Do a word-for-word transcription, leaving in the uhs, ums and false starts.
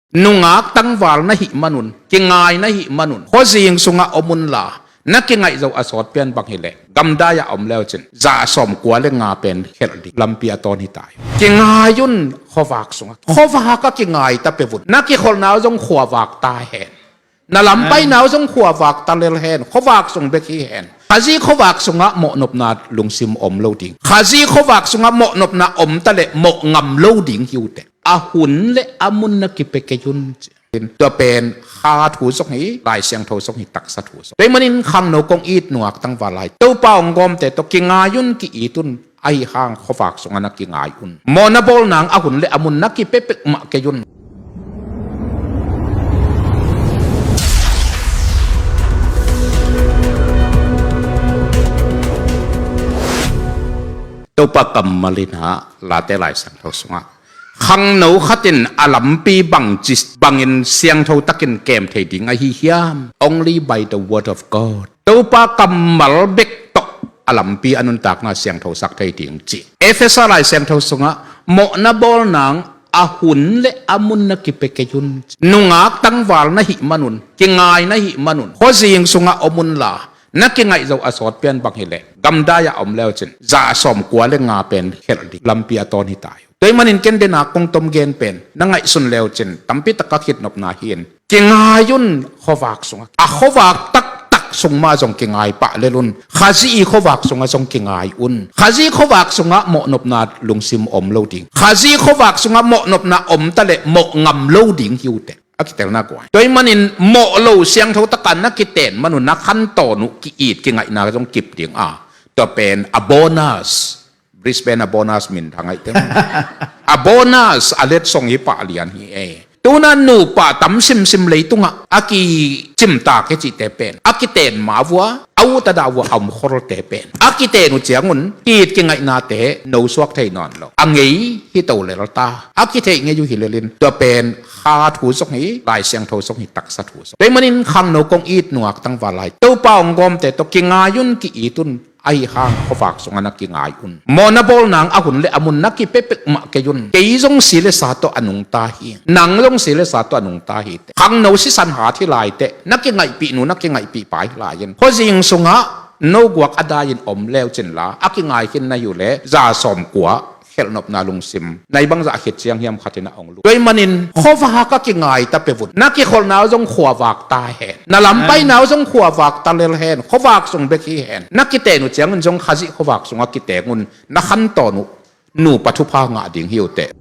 Nungak tangval na hih manun, kingai na hih manun, khuazing sungah om unla, na kingaih zo a sawt pian bang hileh gamdai-ah om leucin za sawm kua le nga pen khelh ding lampi a tawn hi ta hi. Kingai un khuavak sungah. Khuavak a kingai ta peuh un. Na kikholhna uh zong khuavak ta hen. Na lam paina uh zong khuavak ta lel hen. Khuavak sung bek hi hen. Khazih khuavak sungah mawhnopna lungsim om lo ding. Khazih khuavak sungah mawhnopna om ta leh mawh ngam lo ding hi uh teh. A hun le a mun na kipia kei un. Tua pen kha thu zong hi, Lai Siangtho zong hi, taksa thu zong. Tua ahih manin khangno kong it, nungak tangval lai, Topa hong gawmte tawh kingai un, ki-it un, ahi hang khuavak sungah na kingai un. Mawhna bawl nang a hun le a mun na kipia peuhmah kei un. Topa kammal in ah, Late Lai Siangtho sungah, khangno khat in a lampi bangci bangin siangtho takin kem thei ding ahi hiam? Only by the word of God. Topa kammal bek tawh a lampi a nuntakna siangthosak thei ding ci. Efesa Lai Siangtho sungah, mawhna bawl nang a hun le a mun na kipia kei un. Nungak tangval na hih manun, kingai na hih manun, khuazing sungah om unla, na kingaih zo a sawt pian bang hileh gamdai-ah om leucin za sawm kua le nga pen khelh ding lampi a tawn hi ta hi. Tua ahih manin ken dena kong tom gen pen, na ngaihsun leucin tampi taka khitnopna hi in. Kingai un khuavak sungah. A khuavak taktak sung mah zong kingai pah lel un. Khazih i khuavak sungah zong kingai un. Khazih khuavak sungah mawhnopna lungsim om lo ding. Khazih khuavak sungah mawhnopna om ta leh mawh ngam lo ding hi uh teh. A kitelna guai. Tua ahih manin mawh lo siangtho taka na kiten manun na khantawn uh ki-it kingaihna zong kip ding a. Tua pen a bonus. Brisbane a bonus minthang ahi teng. A bonus a letsong hi pah lian hi e. Tuna nupa tam simsim leitungah a kicimtak hi cihte pen, a kiten ma vua, a ut a dah vua a om kholte pen, a kiten uh ciangun ki-it kingaihnate nosuak thei nawn lo. A ngei hi to lel ta. A kitheih ngei uh hi lelin tua pen kha thu zong hi, Lai Siangtho zong hi, taksa thu zong. Tua ahih manin khangno kong it, nungak tangval lai, Topa hong gawmte tawh kingai un, ki-it un, ahi hang khuavak sungah na kingai un. Mawhna bawl nang a hun le a mun na kipia peuhmah kei un. Kei zong si le sa tawh a nungta hi. Nang zong si le sa tawh a nungta hi teh. Khangno sisan hat hi lai teh. Na kingaihpih nu, na kingaihpih pa hi lai in. Khuazing sungah no guak a dai-in om leucin la, a kingai khin na hi uh leh za sawm kua khelhnopna lungsim, nai bangzah khit ciang hiam khatin a ong lut. Tua ahih manin khuavak a kingai ta peuh un. Na kikholhna uh zong khuavak ta hen. Na lam paina uh zong khuavak ta lel hen. Khuavak sung bek hi hen. Na kiten uh ciangun zong Khazih khuavak sungah kiteng un. Na khantawn uh nupa thupha ngah ding hi uh teh.